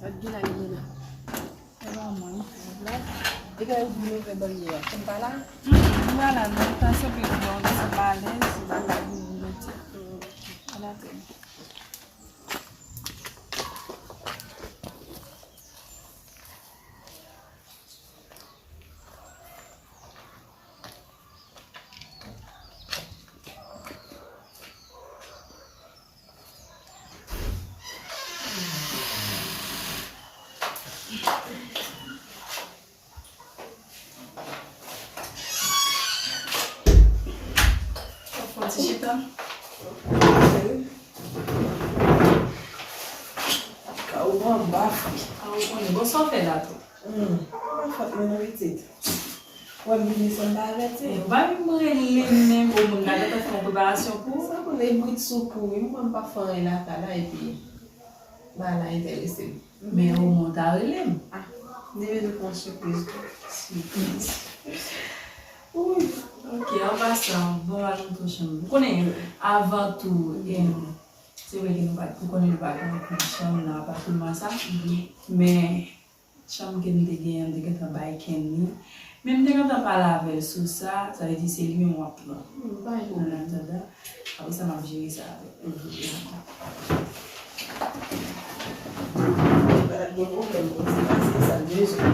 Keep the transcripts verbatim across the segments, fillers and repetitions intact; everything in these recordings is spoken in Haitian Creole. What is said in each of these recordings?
Sa t gen la, Lina? Se pa mwen. E kè ou di nou fè bann yè. Kòm pa la? M pa la, non. Tansyon pi bon, se malèz, se bagay, nou ti. Ala tè. Fon ti chita. Ka ou anba. Ka ou konnen. Bon, sa w fè la tou? Hmm. Mwen fòt mwen nan pitit. Wè m vini san m pa avèti. Ou pa menm rele m menm, o moun la gentan fè yon preparasyon pou ou. Sa konnen brit sou kou wi, mwen m pa fè anyen lakay la epi bagay la enterese m. Men omwen w ta rele m. Ah, m te vle fè yon sipriz tou. Sipriz. Wi. Ok, an pasan, bon maten tou chanm. Ou konnen, avan tou, em, se vre ke nou pa, ou konnen nou pa gen anpil chanm nan apatman sa. Men, chanm ke m te genyen an, m te gentan bay Kenny. Men m te gentan pale avè l sou sa, sa vle di se li menm w ap pran. Hmm, pa gen pwoblèm. An atandan, apre sa, m ap jere sa avè l. Mhm. Pa t gen pwoblèm, bon, se pase sa l bezwen.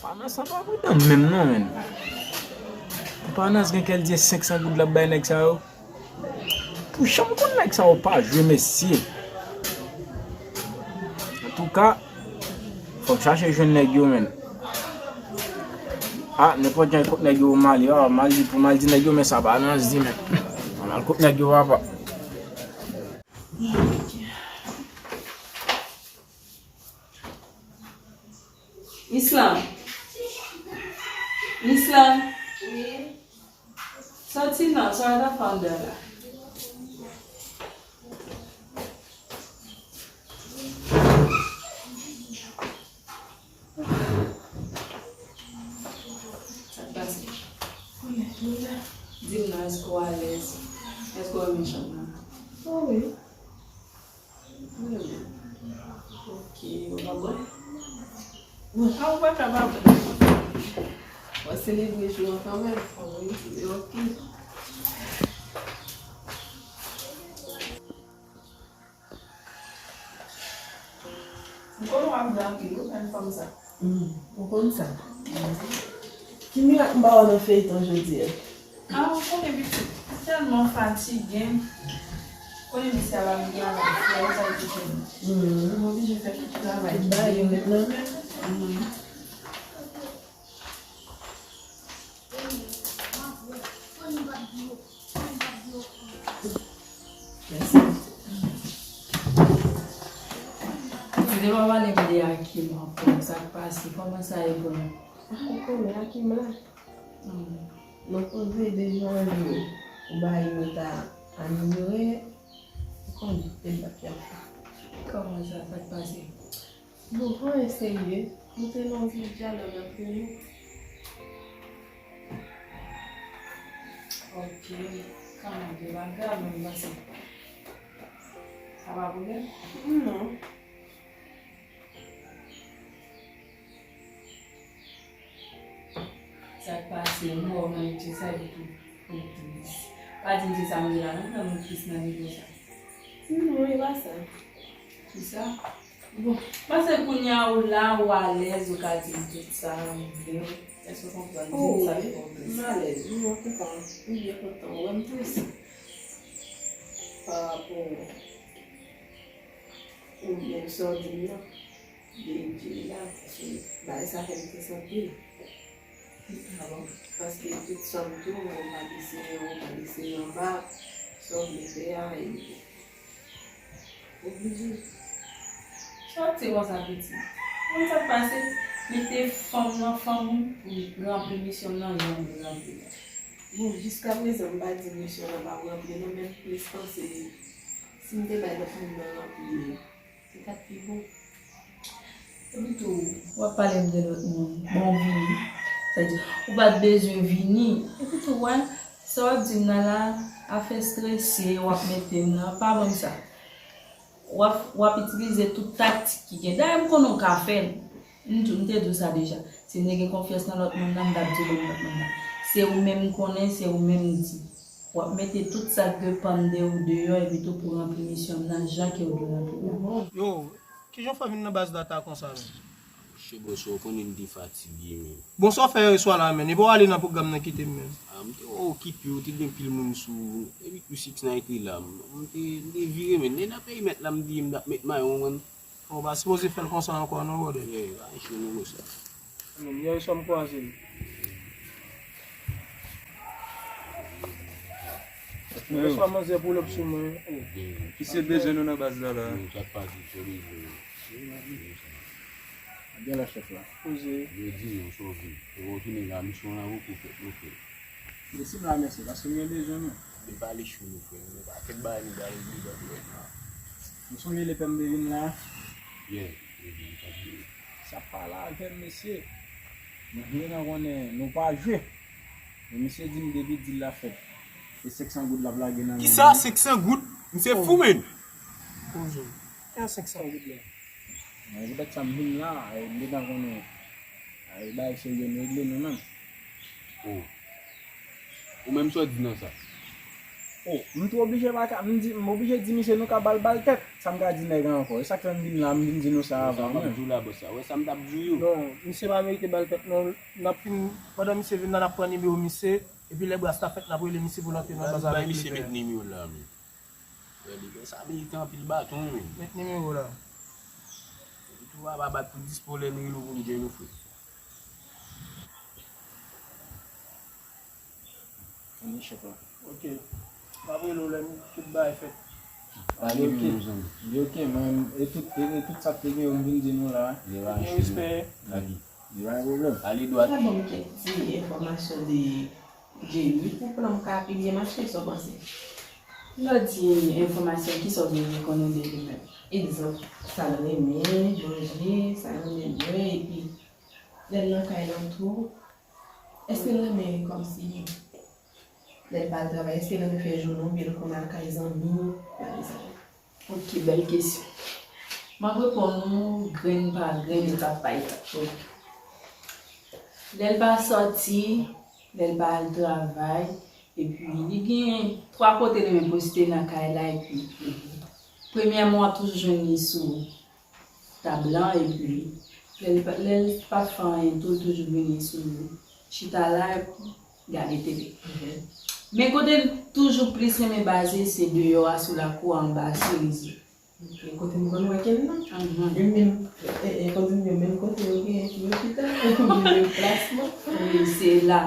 Panas sa pa pridan menm non, menn. Panas gen kèl di senk san goud l ap bay nèg sa yo. Pou jan m konn nèg sa yo pa jwe, mesye. Antouka, fòk chache jwenn nèg yo, menn. Ah, nenpòt jan kot nèg yo, m ale, ah, m al di, pou m al di nèg yo, men sa Panas di, menn. M al kot nèg yo, papa. Islam. Islam. Wi. Sòti non, sa w t ap fè anndan la? Sa k pase? Di m non, èske w alèz? Èske w renmen chanm nan? O wi. Wi. Ok, ou pa bwè? Bon, a, ou pa ka pa bwè. W a selebre jou an kanmenm. Wi, ok. M konnen w ap bwè anpil, wi, menm fanm sa. Hmm, ou konn sa. Ki mirak m pa wè nan feyton jodi a? Ah, ou konnen pitit, m tèlman fatige. Konnen mesye a pa vin travay, se sa l te fè m. Hmm. M oblije fè tout travay ki ba yo ret nan men m. Hmm. Mèsi. Ou te pa pale m de Akim ankò, sa k pase? Kòman sa ye pou nou? Ah, ou konnen Akim la. Hmm. Nou koze deja yon jou, ou ba yo ta amelyore, ou konnen, se bat y ap fè. Kòman sa, sa k pase? Bon, anyen serye, nou te nan yon ti dyalòg antre nou. Ok, kanmenm, se pa grav, men m panse sa pa pwoblèm. Non. Sa k pase, m wè w nan etid sa epi tou ou tris. Pa di m se sa m ye la non, fè m tris nan nivo sa. Non, e pa sa. Kisa? Bon, paske kounye a ou la, ou alèz, ou ka di m tout sa ou vle. Èske w konprann? Di m sa ki pwoblèm. M alèz, wi, mwen kontan. M byen kontan. Ou wè m tris. Pa rapò ou byen sa w di m nan. De Djey la, paske bagay sa fè m tris anpil. Ah bon? Paske tout sa m tou, ou pa deside, ou pa deside anba, sa w vle fè a, e oblije. Sa w ap di konsa, pitit? Ou konn sa k pase? Mete fanm nan fanm pou ranpli misyon m nan jan m vle ranpli l. Bon, jiskaprezan, m pa di misyon an p ap ranpli non, men m plis panse si m te bay lòt moun nan ranpli l, se t ap pi bon. Epi tou, w ap pale m de lòt moun. Bon, w vini. Sa di, ou pa t bezwen vini. Epi tou, wè, sa w ap di m nan la, afè strese w ap mete m nan, pa ban m sa. W ap, w ap itilize tout taktik ki gen. Dayè, m konnen w ka fè l. M di, m te di w sa deja. Si m te gen konfyans nan lòt moun nan, m t ap di w ban m lòt moun nan. Se ou menm m konnen, se ou menm m di. W ap mete tout sa k depann de ou deyò epi tou pou ranpli misyon m nan jan ke w dwe ranpli l. Yo, kijan w fè vin nan baz data konsa menm? Monchè bòs, ou konnen m te fatige menm. Bon, sa w fè yè swa la menm? Epi w ale nan pwogram nan kite m menm. Ah, m te okipe, ou te gen pil moun sou ou. Epi tou Six Night te la. M te, m te vire menm. Lè nan peyi mèt la, m di m t ap met mayo mwen. Ou pa sipoze fè l konsa ankò non, brother. Yeah, pa enche nou konsa. Yè swa m kwaze l. Yè swa manzè pull up sou mwen. Ki se bezwen nou nan baz la la? Sa k pase, se bezwen. Gen la chèf la. Poze. Yo di nou sove. E w tounen la, misyon la poko fèt, nou fè. Mesi la, mesi, paske m gen bezwen nou. Li pale chou nou frè, nou pa kèk bagay nou pral regle dòt lè nan. Nou sonje lè pè m te vin la? Yeah, nou vin tanpri. Sa pale avè m mesye. Mwen vle nan konnen nou pa jwe. Men misye di m depi dil la fèt, se senk san goud l ap lage nan men. Kisa senk san goud? Misye fou menm. Poze. Kisa senk san goud la? Men poutèt sa m vin la, e, m gentan konnen, e, bagay serye m regle nou menm. Oh. Ou menm sa w di nan sa? Oh, m tou oblije pa ka, m di, m oblije di misye nou ka bal bal tèt. Sa m ka di nèg la ankò? E sa k fè m vin la, m vin di nou sa avan menm. Di w la bòs la, wè sa m t ap di w yo. Non, misye pa merite bal tèt non. N ap fin, pandan misye vin la, n ap pran nimewo misye, epi lè bras la fèt, n ap rele misye pou l antre nan baz avèk li. Misye met nimewo la menm. Wè li gen sa merite anpil baton wi. Met nimewo la. Epi tou a pa bat pou dis pwoblèm rele w pou m jwenn ou frè. Ann chèf la. Ok. M ap rele w lè tout bagay fèt. Li ok. Li ok, mwen e tout, e tout sa k te gen yo m vin di nou la. Gen respè. Li pa gen pwoblèm. Ale dwat. Sa ban m kèk ti enfòmasyon de Jenny pou plan m ka pi byen mache, sa w panse? Lè w di enfòmasyon, kisa w bezwen konnen de li menm? Egzanp, sa l renmen manje, sa l renmen bwè, epi lè l nan kay lan tou, èske l renmen kòmsi lè l pa al travay, èske l renmen fè jounen oubyen l konn al kay zanmi, pa egzanp? Ok, bèl kesyon. M ap reponn ou grenn pa grenn, etap pa etap. Ok. Lè l pa sòti, lè l pa al travay, epi li gen twa kote l renmen poste nan kay la, epi premyèman w ap toujou jwenn li sou tab lan, epi lè l pa, lè l pa fè anyen tou, l toujou vini sou chita la, epi gade tele. Men kote l toujou plis renmen baze, se deyò a, sou lakou a, anba serezi. Ok, kote m konn wè ke l nan. Yo menm, e, e, kote m yo menm kote yo gen lopital, yo menm plasman. Wi, se la.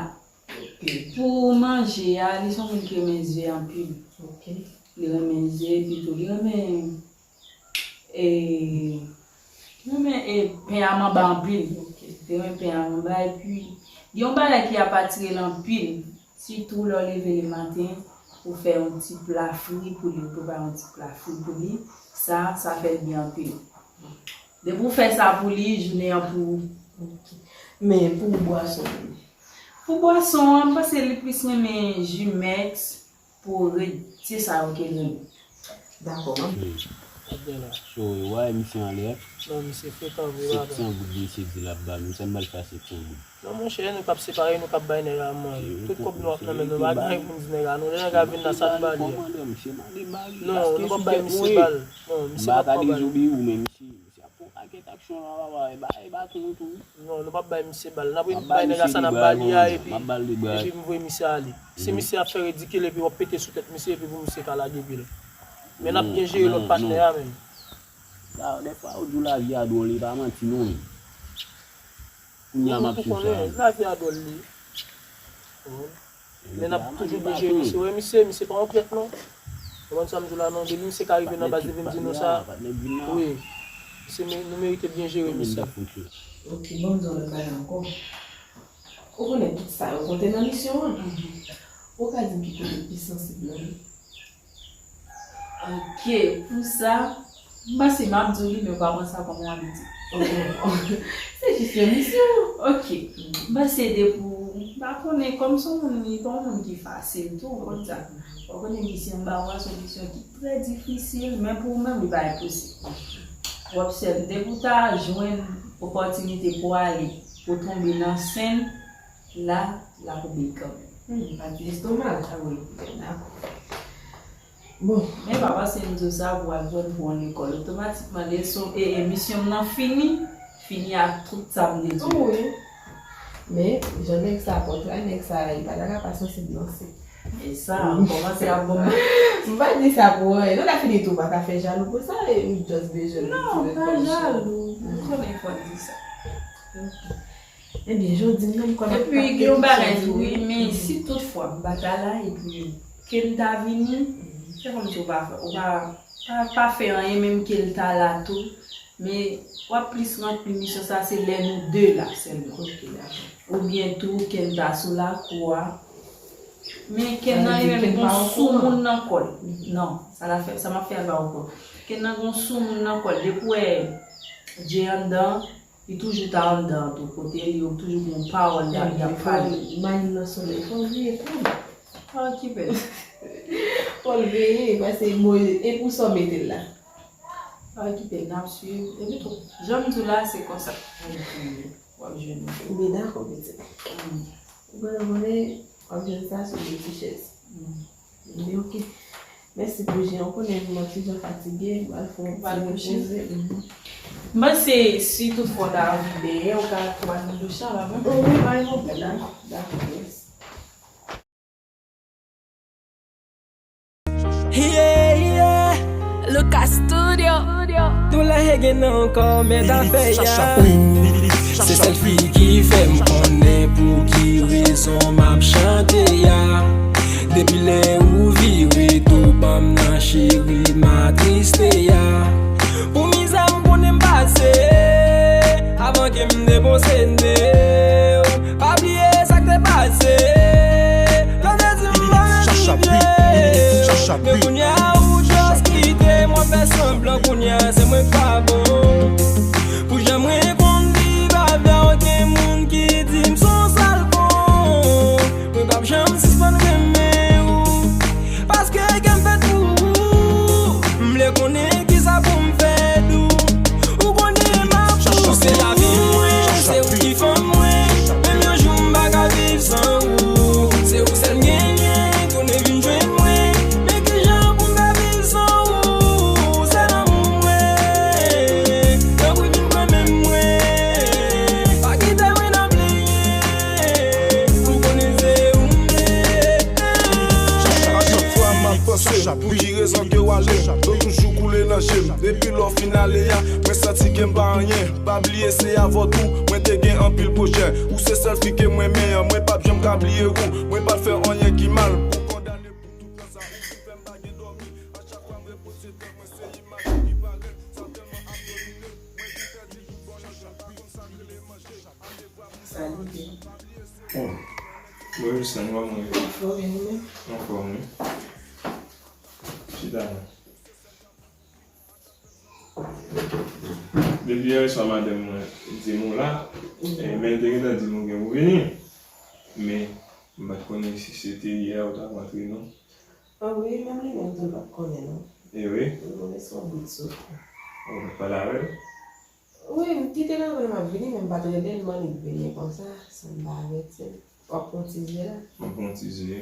Ok, Pou manje a, li se yon moun ki renmen ze anpil. Ok. Li renmen ze, epi tou li renmen, e, li renmen, e, pen a manba anpil. Ok. Li renmen pen a manba, epi gen yon bagay ki ap atire l anpil. Sitou lè w leve le maten, ou fè yon ti pla fri pou li, ou prepare yon ti pla fri pou li, sa, sa fè l byen anpil. Depi w fè sa pou li, jounen an pou ou. Ok. Men pou bwason an? Pou bwason an, m panse li plis renmen ji mèks, pou rèd, se sa yo ke l renmen. Dakò, m ap So, w a misye anlè. Non, misye frekan vre Sèt papa. San goud misye di l ap ba nou, sa m pral fè a sèt san goud? Non monchè, nou k ap separe, nou k ap bay nèg la manj. Tout kòb nou ap nan men nou, pa gen anyen pou n di nèg la. Non, lè nèg la vin la, sa n ba li a. Kòmandan, misye mande ba li. Non, nou p ap bay misye bal. Non, misye p ap pran bal. Dezobeyi ou men misye. Misye ap fè yon pakèt aksyon la, papa, e ba, e ba tou, tou. Non, nou p ap bay misye bal. N ap bay nèg la sa n ap ba li a, epi, M ap ba l de bal. Epi m voye misye ale. Si misye ap fè ridikil, epi w ap pete sou tèt misye, epi pou misye ka lage pye l. Men n ap byen jere lòt patnè a menm. Sa, dèfwa, ou di w lavi a dwòl, e pa manti non, men. Kounye a m ap swiv sa. Lavi a dwòl li. Men n ap toujou byen jere misye. Wè misye, misye pa yon pyèt non. Ou konprann sa m di w la non, depi misye ka rive nan baz li vin di nou sa. Wi. Misye, nou merite byen jere misye. Ok, bon, m di w lòt bagay ankò. Ou konnen tout sa yo konte nan misyon an. Ou ka di m ki kote l pi sansib nan li? Ok, pou sa, m panse m ap di w li, men w pa pran sa kòm yon abitid. Se jis yon misyon. Ok, m panse depi w, m pa konnen, kòm se yon moun, li pa yon moun ki fasil tou, w konn sa. Ou konnen misyon m ba w a, se yon misyon ki trè difisil, men pou ou menm, li pa enposib. W ap sèl, depi w ta jwenn opòtinite pou w ale, pou w tonbe nan sèn, la, l ap obeyi kanmenm. Hmm, pa di estomak. Ah wi, dakò. Bon. Men pa panse m di w sa pou w al jwenn bon lekòl. Otomatikman, leson, e, e misyon m nan fini, fini ak tout sa m te di w. Wi. Men, jan nèg sa pòtre, nèg sa, li pa ta ka pa sansib nan se. E sa, m kòmanse ap bon. M pa di sa pou anyen. Non, la fini tou, pa ka fè jalou pou sa, e m just bezwen. Non, pa jalou. M konnen fò di sa. Ebyen, jodi m menm kòm. Epi gen yon bagay tou, wi, men si toutfwa m pa ta la, epi ke m ta vini, fè kòmsi w pa fè, w pa, pa, pa fè anyen, menm ke l ta la tou, men w ap plis ranpli misyon sa, se lè nou de la sèlman. Ok, dakò. Oubyen tou, ke l ta sou lakou a, men ke l nan li menm gon soumoun nan kò l. Non, sa l ap fè, sa m ap fè a pa okò. Ke l nan gon soumoun nan kò l. Depi w wè Dje anndan, li toujou ta anndan an tou kote l, yo toujou gon pawòl la, y ap pale. Mayi nan solèy, fò l veye kou. Pa okipe l. Fò l veye, paske bon, e pou sa w mete l la. Pa okipe l, n ap swiv. Epi tou, jan m di w la, se konsa. W ap jwenn li. Byen dakò, pitit. Ou konnen, konnen, w ap jwenn sa sou de ti chèz. Men ok. Mèsi pou jan w konnen m jan fatige, m al fè yon ti repoze. M panse si tout fwa w ta anvi benyen, ou ka tou al nan douch la, pa bon? Wi, pa gen pwoblèm. Dakò, mèsi. Yeah, yeah, Lucas Studio. Nou la again ankò, men afè a. Se sèl fi ki fè m konnen pou ki rezon m ap chante a. Depi lè ou vire do ban m nan cheri, m atriste a. Pou mizè m konnen m pase, avan ke m deposede w. Pa bliye sa k te pase. Lè w te di m pa renmen vye. Men kounye a ou just kite m, w ap fè sanblan kounye a se mwen k pa bon. Pou jan mwen konn viv avè w, gen moun ki di m s on sal kon. Mwen p ap janm sispann renmen ou. Paske kè m fèt pou ou. M vle konnen kisa pou m fè di w. Ou konnen m ap pou se lavi mwen, se ou ki fanm mwen. Menm yon jou m pa ka viv san ou. Se ou sèl m genyen, tounen vin jwenn mwen. Men kijan pou m fè viv san ou? Se lanmou mwen. Tanpri vin pran men mwen. Pa kite mwen nan plenyen. Ou konnen se ou m ye. Chak fwa m ap panse pou ki rezon ke w ale, dlo toujou koule nan je m. Depi lè w fin ale a, mwen santi ke m pa anyen. Pa bliye se avè w tou mwen te gen anpil pwojè. Ou se sèl fi ke mwen renmen an, mwen p ap janm ka bliye ou. Mwen pa t fè anyen ki mal pou kondane pou tout tan sa ou fin fè m pa gen dòmi. A chak fwa m repoze tèt mwen se imaj ki parèt, sa tèlman ap domine. Mwen ki pèdi tout bon nan je m pa konn sa k rele manje. Sa li ye. Oh. Bonjou, Stan, kòman w ye? Anfòm, ou menm? Anfòm, wi. Chita la. Depi yè swa, madanm mwen di m ou la, e, men l te gentan di m ou gen pou vini. Men, m pa t konnen si se te yè ou t ap rantre, non. Ah wi, menm li menm tou l pa t konnen, non. E wi? Li konnen se yon bout sou. Ou pa t pale avè l? Wi, m kite l anvan l m ap vini, men m pa t rele l, m annik vini konsa, san m pa avèti l. W ap pran ti zye la? M ap pran ti zye.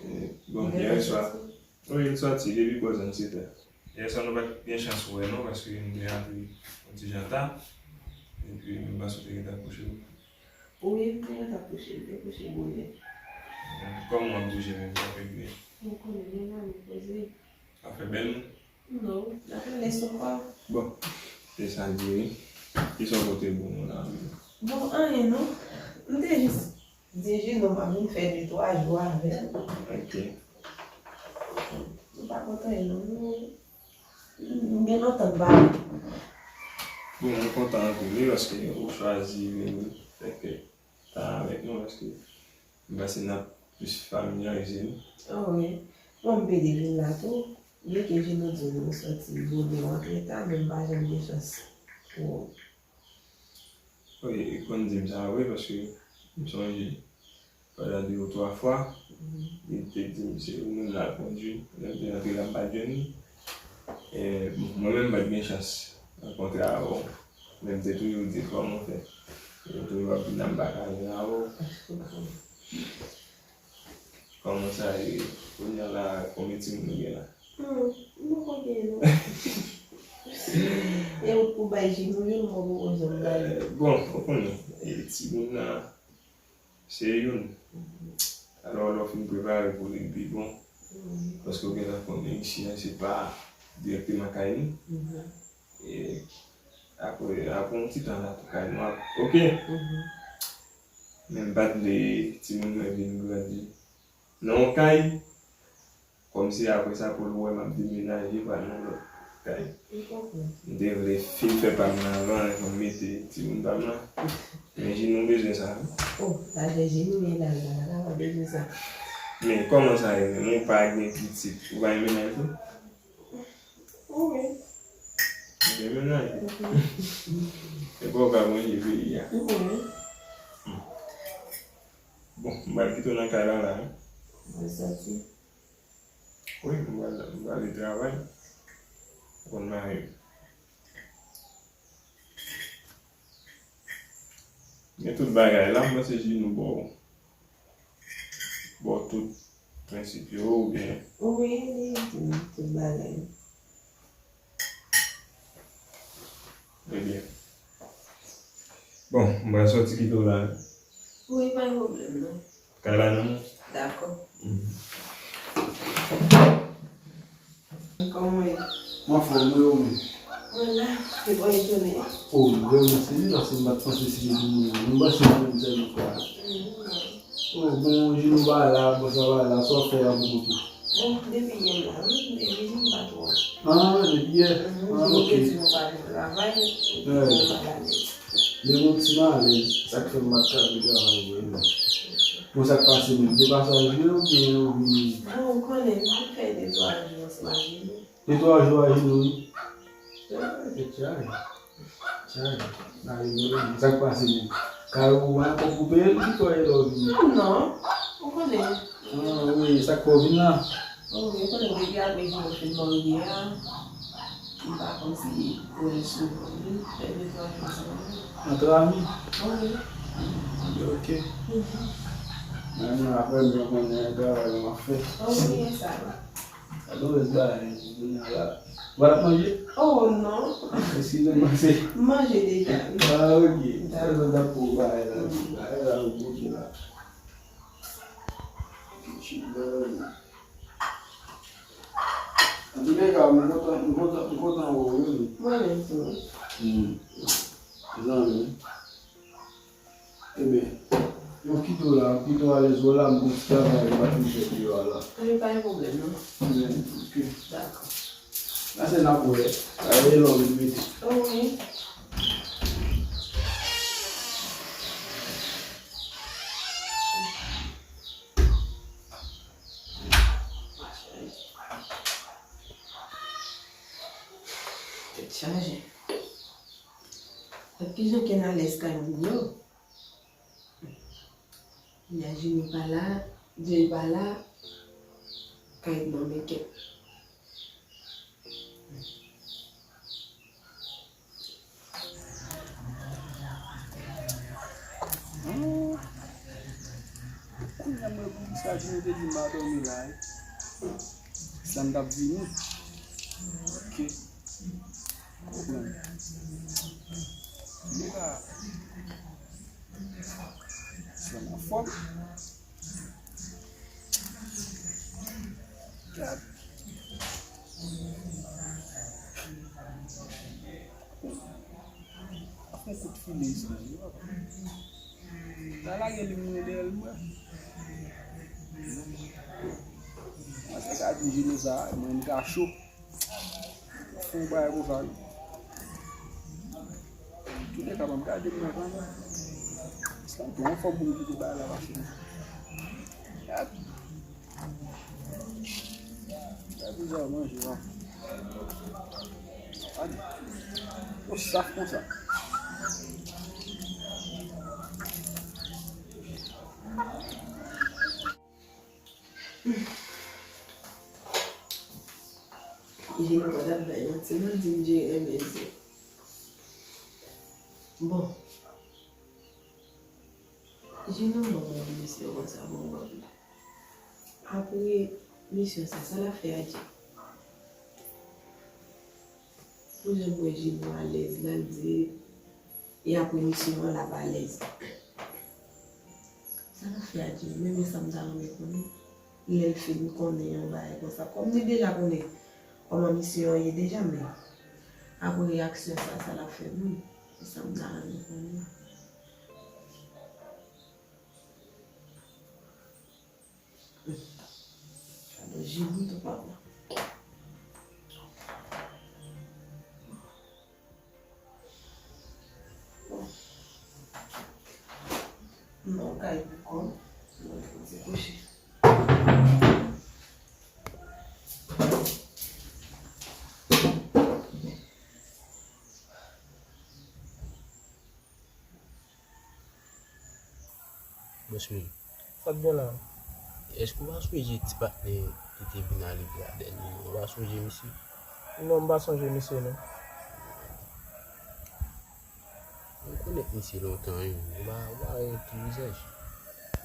E, bon, yè swa. Wi, l sòti depi bò zòn sèt è. Yè swa, nou pa t gen chans wè, non, paske nou te antre yon ti jan ta. Epi, m panse w te gentan kouche. Wi, m te gentan kouche, m te kouche bonè. Kòman w ap bouje menm, sa fè byen? Ou konnen, men la, m poze. Afè bèl, non? Non, n ap rele sou kò. Bon, se sa l ye, wi. Kisa w pote pou nou la, wi? Bon, anyen, non. M te jis di Jino m ap vin fè de twa jou avè l. Ok. M pa kontan, non. Nou, nou gen lontan n pa wè. Bon, mwen kontan anpil wi, paske ou chwazi vin fè kèk tan avèk nou, paske m panse n ap plis familyarize nou. Oh wi. Bon, m pede vin la tou. Byenke Jino di m ou soti Bòdew antre ta, men m pa janm gen chans pou Wi, li konn di m sa vre, paske m sonje pandan de ou twa fwa, li te di m se ou menm l al kondui. Lè m te rantre la, m pa t jwenn li. E, bon, mwen menm, m pa t gen chans rankontre avè w. Men m te toujou di kòman w fè. Ou toujou ap vin la, m pa ka vin avè w. Kòman sa ye? Kounye a la, konbyen timoun ou gen la? Hmm, m poko gen non. E ou, ou bay Jino youn, mwen poko janm bay. Eh, bon, ou konnen, eh, timoun nan, se youn. Alò, lè w fin prepare pou li, li pi bon. Paske ou gentan konnen isi a, se pa dirèkteman kay nou. E apre, apre yon ti tan la, tou kay nou ap, oke. Men m pa t vle timoun mwen vin grandi nan yon kay, kòmsi apre sa pou l wè m ap demenaje pral nan lòt kay. M konprann. M te vle fin fè pa m nan avan, epi m mete timoun pa m lan. Men Jino bezwen sa wi. Oh, lajan Jino gen lajan, la pa bezwen sa. Men kòman sa ye menm? Ou pa gen pitit, ou pa gen mennaj tou? Wi. Ou gen mennaj? Mhm. E pa ou ka manje peyi a? Wi. Bon, m pral kite w nan kay la la, wi. Mwen soti. Wi, m pral, m pral travay. Ou konn mari m. Gen tout bagay la, m panse Jino ba w, ba w tout prensip yo, oubyen? Wi, li di m tout bagay. Ebyen. Bon, m pral soti kite w la. Wi, pa gen pwoblèm non. Kay la nan men w. Dakò. Mhm. Kòman w ye? Mwen anfòm, wi, ou menm? Mwen la, e bò etone. Oh, vrèman, se li, paske m pa t panse se li menm. Mwen panse se li menm sèlman kwa. Oh, bon, Jino pa la, bon, sa pa la, sa w fè a pou kont ou? Bon, depi yè m la, wi, depi yè m pa twò. Ah, depi yè? Mhm, ah, ok. Jino te di nou pa vin travay, epi mwen malad. Men gon ti malèz, sa k fè m pa t ka vin travay vre non. Bon, sa k pase menm? Depasaj vre oubyen ou vin? Bon, ou konnen, m vin fè de twa jou ansanm ak Jino. De twa jou ak Jino, wi. Wi. E tchay. Tchay. Sa k pase menm? Kay ou pa ankò pou peye l, ki kote lè w vini? Non, ou konnen. Ah, wi, sa k fè w vin la? Oh, wi, ou konnen depi apre Jino fin mòde a, m pa konn si wè l souvan, wi, fè de twa jou ansanm avè l. Antre ami? Oh, wi. Ok. Mhm. Men mwen apre m jan konnen travay la m ap fè. Oh, wi, e sa. Sa dwe bagay, kounye a la. Ou pa t ap manje? Oh, non. Eskize m, se. M manje deja, wi. Ah, ok. Dakò. Se sa t ap pou bagay la. Mm. Bagay la, ou bouke la. Antouleka, m kontan, m kontan, m kontan wè w, wi. Mwen menm tou. Hmm. Zanmi. Ebyen, m kite w la, m kite w alèz wè w la, m gon ti travay m pa fin fè deyò a la. Anyen, pa gen pwoblèm, non. Ebyen, ok. Dakò. Pase n ap wè. Sa e lòm li mete. Oh, wi. Tèt chaje. Ak kijan Ken alèz kay moun yo? Imajine pa la, Jay pa la, kay nan men Ken. Hmm. Kounye a mwen konprann sa Jay te di m pa dòmi la, wi. Sa m t ap vini. Ok. Konprann. Men la, se anfòm. Gad. Ap fè kout file sa, wi, papa. Ta lage li mouri dèyè l, mwen. Mwen se ka di Jino sa, mwen m ka cho. Fè yon bagay konsa, wi. Tout lè ka m ap gade m nan kanmenm. Sa tou anfòm pou nou kite bagay la pase. Gad. Gad deja manje la. Gad. Yo saf konsa. Jino pa t ap bay manti non, di m Jay renmen zen. Bon. Jino ban m yon misyon konsa bon bon. Apre misyon sa, sa l ap fè a Jay? Pou jan m wè Jino alèz la, l di, e apre misyon an, l ap alèz. Sa l ap fè a Jay? Men, men sa m ta renmen konnen. Lè l fin konnen yon bagay konsa. Kòm li deja konnen kòman misyon an ye deja, men apre reyaksyon sa, sa l ap fè moun? Se sa m ta renmen konnen. Alò, Jimmy, tou papa. Non, kay pou kò. Non, fò ti kouche. Bòs mwen. Sa k gen la? Èske w pa sonje ti patnè ki te vin ale la dènye? Ou pa sonje misye? Non, m pa sonje misye, non. Mwen konèt misye lontan, wi. Ou pa, ou pa wè tout vizaj?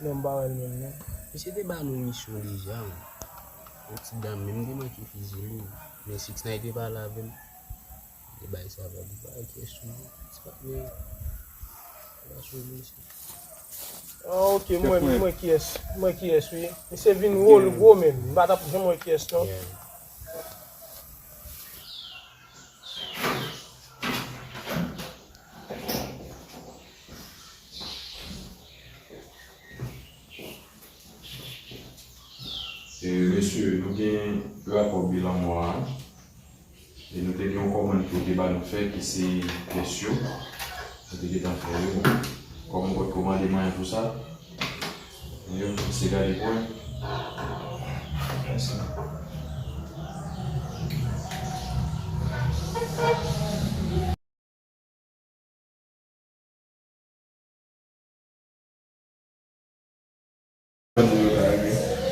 Non, m pa wè l menm, non. Misye te ba nou misyon deja, wi. Yon ti dam, menm te manke fizi l, wi. Men Six Nine te pale avè m. Li bay sa, li bay kèch tou. Ti patnè. Ou pa sonje misye? Ah, ok, m wè, m wè kiyès. M wè kiyès, wi. Misye vin wo, l gwo menm. M pa t ap janm wè kiyès, non. Yeah. E, mesye, nou gen rapò bilan mwa a. E nou te gen yon kòmann ke w te ba nou fè, ki se pyès yo. Nou te gentan fè yo. Kòm ou potko mande m anyen pou sa, yo, se gade pwen. Mèsi.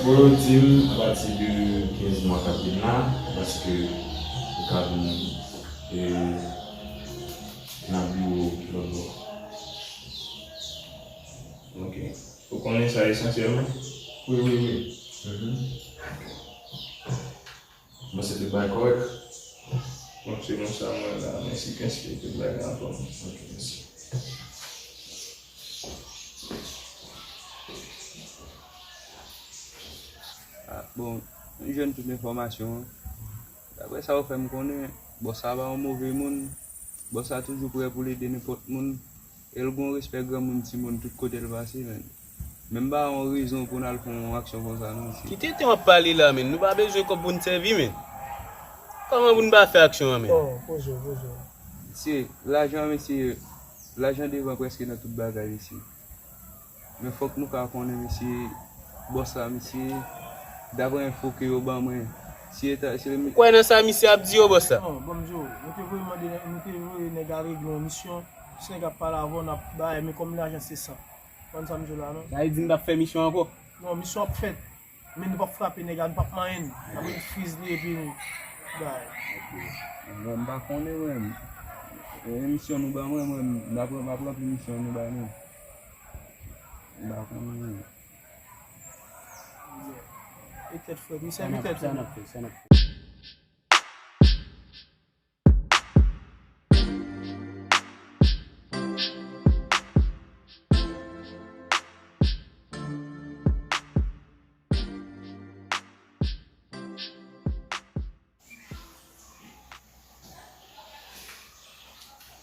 Bon, yo di m apati de kenz mwa k ap vin la, paske yo ka vin, e, nan biwo lòt bò. Ok. Ou konnen sa esansyèlman? Wi, wi, wi. Mhm. Bon, se tout bagay kòrèk? Bon, se konsa mwen la, mèsi Kenske, tout bagay anfòm. Ok, mèsi. Ah, bon, m jwenn tout enfòmasyon an. Daprè sa yo fè m konnen, bòs sa pa yon move moun. Bòs sa toujou prè pou l ede nenpòt moun. E l gon respè granmoun, timoun, tout kote l pase, menn. Men m pa wè yon rezon pou n al fè yon aksyon konsa, non, mesye. Ki tenten w ap pale la, menn? Nou pa bezwen kòb pou n sèvi, menn. Kòman pou n pa fè aksyon an, menn? Oh, poze w, poze w. Mesye, lajan, mesye, lajan devan prèske nan tout bagay, mesye. Men fòk nou ka konnen, mesye, bòs la, mesye, daprè enfo ke yo ban mwen, si eta, si... Ou kwè nan sa misye ap di yo, bòs la? Non, bon, m di w, nou te voye mande, nou te voye nèg a regle yon misyon. Si nèg ap pale avè w, n ap bay, men kòm lajan se san. Konn sa m di w la, non? Sa vle di n p ap fè misyon ankò? Non, misyon ap fèt. Men nou p ap frape nèg la, nou p ap manyen l. N ap ret friz li epi nou bay. Ok. Mwen, m pa konnen, mwen. E misyon nou ban mwen, mwen, m ap, m ap ranpli misyon nou bay mwen. M pa konnen, mwen. Petèt, frè, misye petèt. Sa n ap fè, sa n ap fè.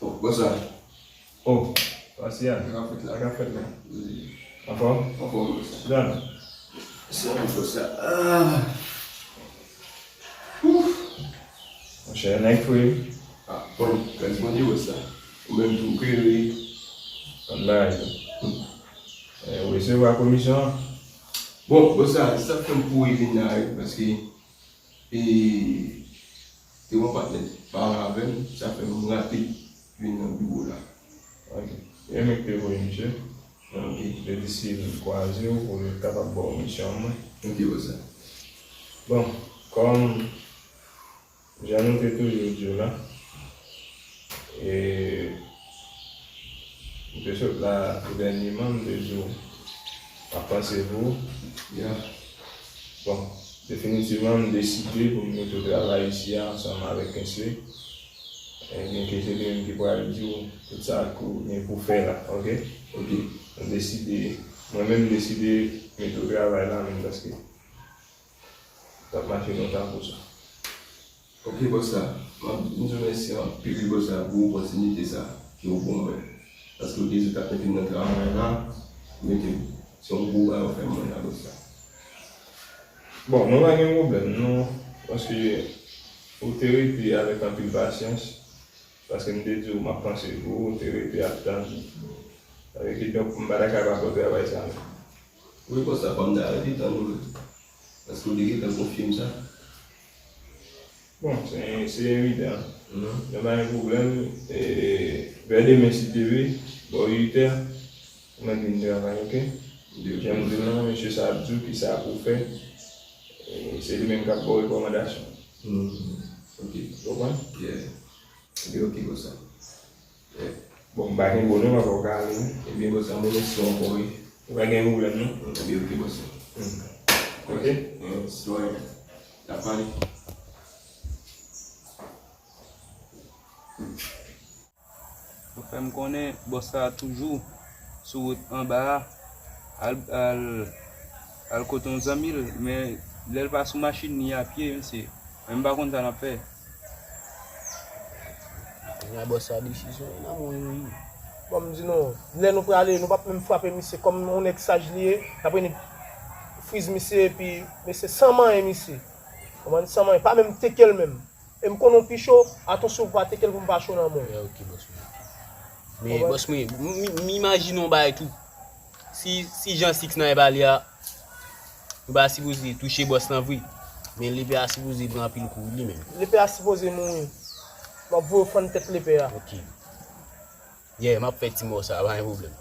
Oh, bòs la. Oh, pase a. Sa k ap fèt la? Sa k ap fèt la? Anfòm? Anfòm, bòs. Dan. Sa, bòs la. Ah. Ouf. Monchè, nèg fre. Ah, bon, responsab, bòs la. Ou menm tou, Kerry, ann bagay tou. Eh, ou resevwa komisyon an? Bon, bòs la, sa fè m kouri vin la, wi, paske, e, te yon patnè pale avè m, sa fè m rapid vin nan biwo la. Ok. E men ki te voye misye. Ok. Li te di si l kwaze w pou l kapab ba w misyon an mwen. Ok, bòs la. Bon, kòm jan nou te toujou di w la, e, m te sot la dènyèman, m te di w, m ap panse pou ou. Yeah. Bon, definitivman, m deside pou m mete w travay isi a ansanm avèk Kensley. Ebyen, ke se li menm ki pral di w tout sa ke w gen pou fè la, ok? Ok. M deside, mwen menm m deside mete w travay la menm paske l ap mache lontan pou sa. Ok, bòs la. M ap di w mèsi anpil, wi, bòs la, pou opòtinite sa ke w ban mwen. Paske w te di w t ap mete m nan travay la, mete m. Se yon gwo bagay w fè mwen la, bòs la. Bon, mwen pa gen pwoblèm, non. Paske ou te rete avèk anpil pasyans. Paske m te di w m ap panse pou ou, ou te rete ap tann. Sa vle di, donk, m pa ta ka pa ba w travay sa menm. Wi, bòs la, fò m ta rete tann ou menm. Paske w te gentan konfye m sa. Bon, se, se evidan. Mhm. Nan pa gen pwoblèm. E, vè demen, si Dye vle, bò uit è, mwen vin travay, ok? Jan m di w lan, mesye sa ap di w kisa pou w fè. E, se li menm k ap ba w rekòmandasyon. Mhm. Ok. Ou konprann? Yeah. Ebyen, ok, bòs la. Bon, m pa gen gwo non, papa, w ka ale, wi. Ebyen, bòs la, mwen mèsi ankò, wi. Ou pa gen pwoblèm, non? Ebyen, ok, bòs la. Hmm. Ok? Eh, sitwayen, n ap pale. Ou fè m konnen bòs la toujou sou wout anba a, al, al, al kote yon zanmi l, men lè l pa sou machin, li a pye, mesye. Men m pa konn sa n ap fè. Kounye a bòs sa desizyon nan men w wi. Bon, m di nou, lè nou prale, nou p ap menm frape misye kòm yon nèg saj li ye, n ap rele friz misye, epi mesye san manyen misye. Konprann? San manyen, pa menm teke l menm. E m konnen w pi cho, atansyon pou pa teke l pou m pa cho nan men w. Yeah, ok, bòs mwen. Men, bòs mwen, m, m, m imajine yon bagay tou. Si, si jan Six nan e pale a, nou pa sipoze touche bòs lan vre. Men lepè a sipoze pran anpil kou li menm. Lepè a sipoze mouri. M ap voye w fann tèt lepè a. Ok. Yeah, m ap fè ti mò sa, pa gen pwoblèm.